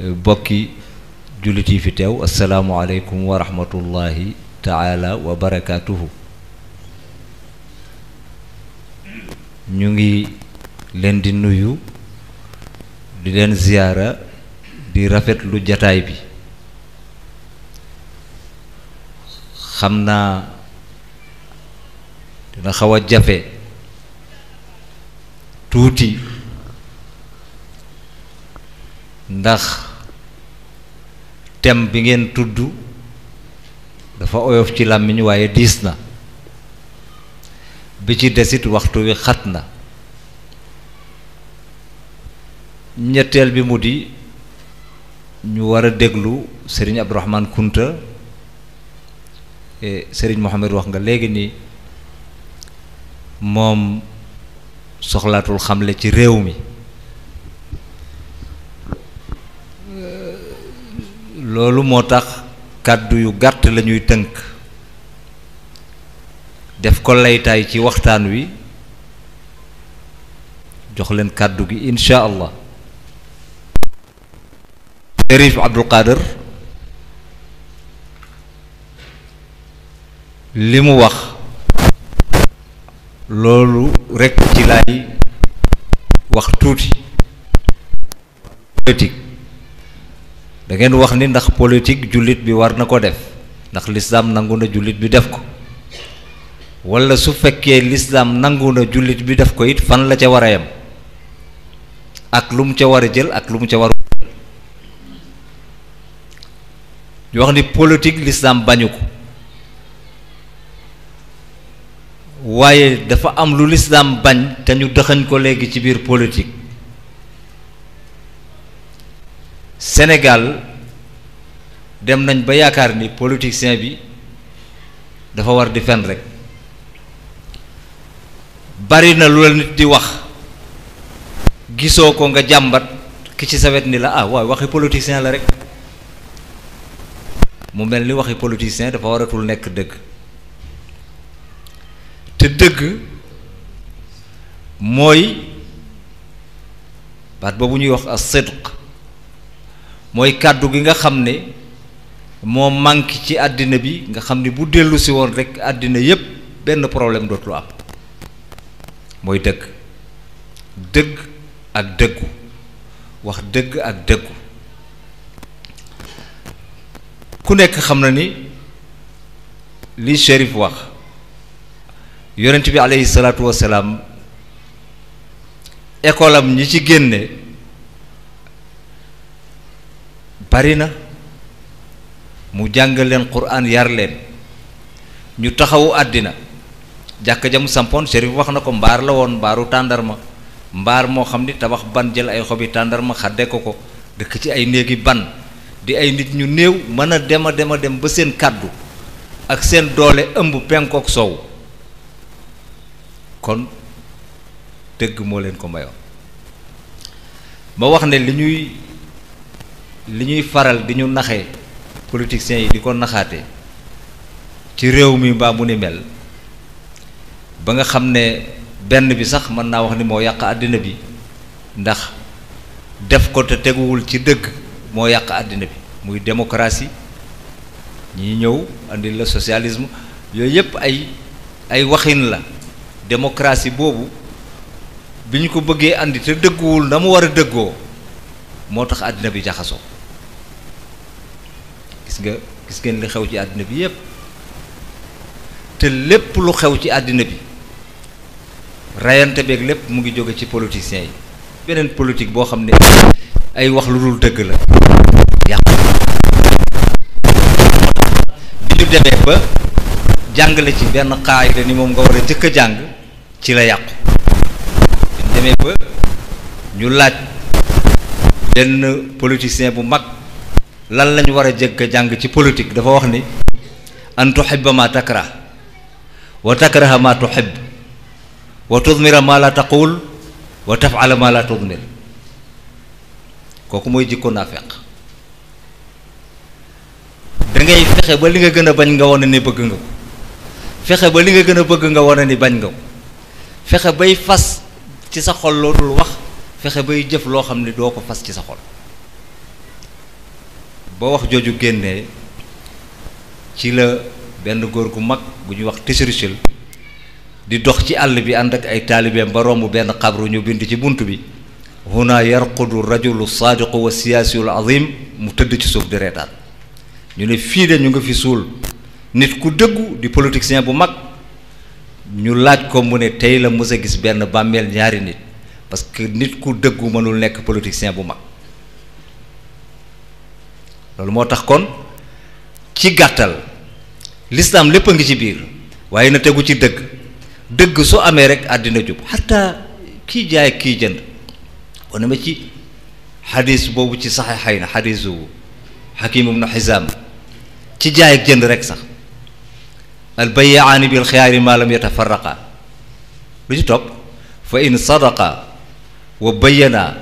bokki jullit yi fi teew asalaamualeykum wa rahmatullahi taala wa barakaatuhu. ñu ngi leen di nuyu di leen ziyaara di rafetlu jataay bi. xam naa dina xaw a jafe tuuti ndax thème bi ngeen tudd dafa oyof ci làmmiñ waaye diis na, bi ci desit waxtu wi xat na. ñetteel bi mu di ñu war a déglu Serigne Abdourahmane Kunta. Serigne Mohamed wax nga léegi ni moom soxlaatul xamle ci réew mi, loolu moo tax kàddu yu gàtt la ñuy tënk def ko laytaay ci waxtaan wi, jox leen kàddu gi insha allah. Chérif Abdul Qadir li mu wax loolu rekk ci laay wax tuuti. politique da ngeen wax ni ndax politique jullit bi war na ko def, ndax lislaam nangu na jullit bi def ko, walla su fekkee lislaam nangu na jullit bi def ko it fan la ca war a yem ak lu mu ca war a jël ak lu mu ca war ñu wax ni politique lislaam bañu ko, waaye dafa am lu lislaam bañ te ñu dëxañ ko léegi ci biir politique. Sénégal dem nañ ba yaakaar ni politicien bi dafa war di fen rek. bari na lu la nit di wax gisoo ko nga jàmbat ki ci sawet ni la waaw waxi politicien la rek. mu mel ni waxi politicien dafa waratul nekk dëgg. te dëgg mooy baat boobu ñuy wax as-sidq, mooy kàddu gi nga xam ne moo manqué ci àddina bi, nga xam ni bu dellu si woon rekk àddina yépp benn problème dootul am. mooy dëgg, dëgg ak dëggu, wax dëgg ak dëggu. ku nekk xam na ni li Chérif wax, yonent bi aleyhi salaatu wasalaam école am ñi ci génne bari na, mu jàngal leen Qur'an, yar leen, ñu taxawu àddina. jàkka jamu sampoon Chérif wax na ko, mbaar la woon, mbaaru tàndarma, mbaar moo xam ni tabax ban, jël ay xobi tàndarma xadde ko dëkk ci ay néegi ban, di ay nit ñu néew mën a dem ba seen kàddu ak seen doole ëmb penkook soow. kon dëgg moo leen ko mayoon. ma wax ne li ñuy faral di ñu naxee politiciens yi di ko naxaate ci réew mi mbaa mu ni mel, ba nga xam ne benn bi sax mën naa wax ni moo yàq àddina bi, ndax def ko te teguwul ci dëgg moo yàq àddina bi. muy démocratie, ñi ñëw andi la socialisme, yooyu yépp ay waxin la. démocratie boobu bi ñu ko bëggee andi te dëgguwul na mu war a dëggoo, moo tax àddina bi jaxasoo. gis ngeen li xew ci àddina bi yépp, te lépp lu xew ci àddina bi rayante beeg lépp mu ngi jóge ci politiciens yi. beneen politique boo xam ne ay wax lu dul dëgg la yàqu. bi ñu demee ba jàngale ci benn qaayida ni moom nga war a jëkk a jàng, ci la yàqu. bi ñu demee ba ñu laaj benn politicien bu mag lan lañu war a jëkk a jàng ci politique, dafa wax ni an tuhibba ma takrah wa takraha ma tuhib wa tudmira ma la taqul wa taf'ala ma la tudmir. kooku mooy jikko naafeq. da ngay fexe ba li nga gën a bañ nga wane ni bëgg nga ko, fexe ba li nga gën a bëgg nga wane ni bañ nga ko, fexe bay fas ci sa xol loo dul wax, fexe bay jëf loo xam ne doo ko fas ci sa xol. ba wax jooju génnee ci la benn góor gu mag bu ñuy wax Tisrichil di dox ci àll bi ànd ak ay taalibeem ba romb benn xabru ñu bind ci bunt bi huna yarqudu rajulu saadiqu wa siyaasiul azim mu tëdd ci suuf di reetaan ñu ne fii de ñu nga fi suul nit ku dëggu di politicien bu mag ñu laaj ko mu ne tey la mës a gis benn bàmmeel ñaari nit parce que nit ku dëggu mënul nekk politicien bu mag loolu moo tax kon ci gàttal l'islam lépp a ngi ci biir waaye na tegu ci dëgg dëgg su amee rek àddina jub xataa kii jaay kii jënd wane ma ci xadis boobu ci saxiixayna xadisu Hakim ibnu Xizaam ci jaay ak jënd rek sax al bayyaani bil xiyaari maa lam yatafarraqa lu ci topp fa in sadaqa wa bayyana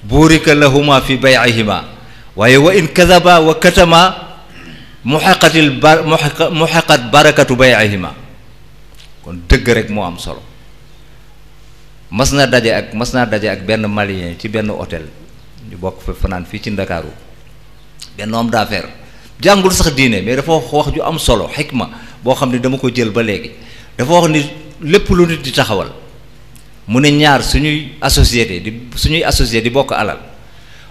burika lahuma fi bay'ihima waaye wa in kadaba wa katama muxaqat barakatu bay'ihima kon dëgg rek moo am solo mas naa daje ak benn malien ci benn hôtel ñu bokk fa fanaan fii ci Ndakaaru benn homme d'affaires jàngul sax diine mais dafa wax ju am solo xikma boo xam ne dama ko jël ba léegi dafa wax ni lépp lu nit di taxawal mu ne ñaar suñuy associé di bokk alal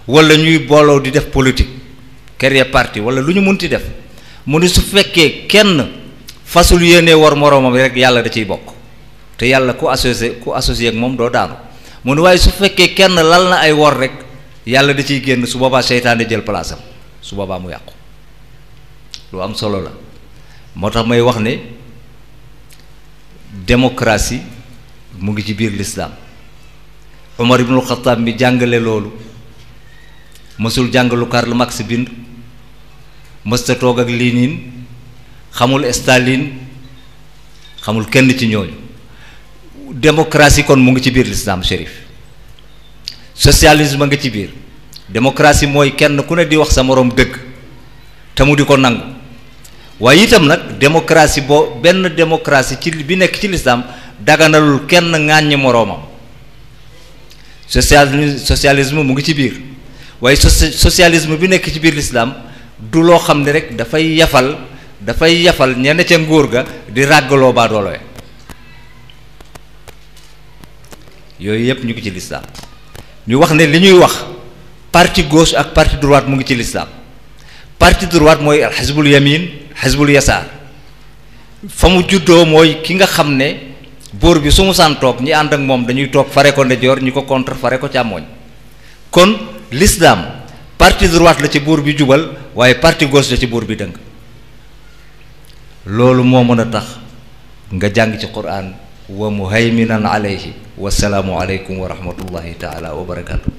wala ñuy booloo di def politique créer parti wala lu ñu munti def mu ne su fekkee kenn fasul yéene war moroomam rek yàlla da ciy bokk te yàlla ku associé ak moom doo daanu mu ne waaye su fekkee kenn lal na ay wor rek yàlla da ciy génn su boobaa seytaane jël place am su boobaa mu yàqu lu am solo la moo tax may wax ne démocratie mu ngi ci biir l'islam Omar ibnul Xattaab mi jàngale loolu mësul jàngalu Karl Marx bind mësta toog ak Lénine xamul Staline xamul kenn ci ñooñu démocratie kon mu ngi ci biir l'islam shérif socialisme nga ci biir démocratie mooy kenn ku ne di wax sa moroom dëgg te mu di ko nangu waaye itam nag démocratie benn démocratie ci bi nekk ci l'islam daganalul kenn ŋàññi moroomam socialisme mu ngi ci biir waaye socialisme bi nekk ci biir l'islam du loo xam ne rek dafay yafal ñenn ca nguur ga di ràggaloo baadoolo yooyu yëpp ñu ngi ci l'islam ñu wax ne li ñuy wax parti gauche ak parti droite mu ngi ci l'islam parti droite mooy xisbul yamin xisbul yasaar fa mu juddoo mooy ki nga xam ne buur bi su mu saan toog ñi ànd ak moom dañuy toog fare ko ndeyjoor ñi ko contre fare ko càmmooñ kon l'islam parti droite la ci buur bi jubal waaye parti gauche la ci buur bi dëng loolu moo mën a tax nga jàng ci Qur'an wa muhayminan alayhi wasalaamu aleykum wa rahmatullahi taala wa barakatu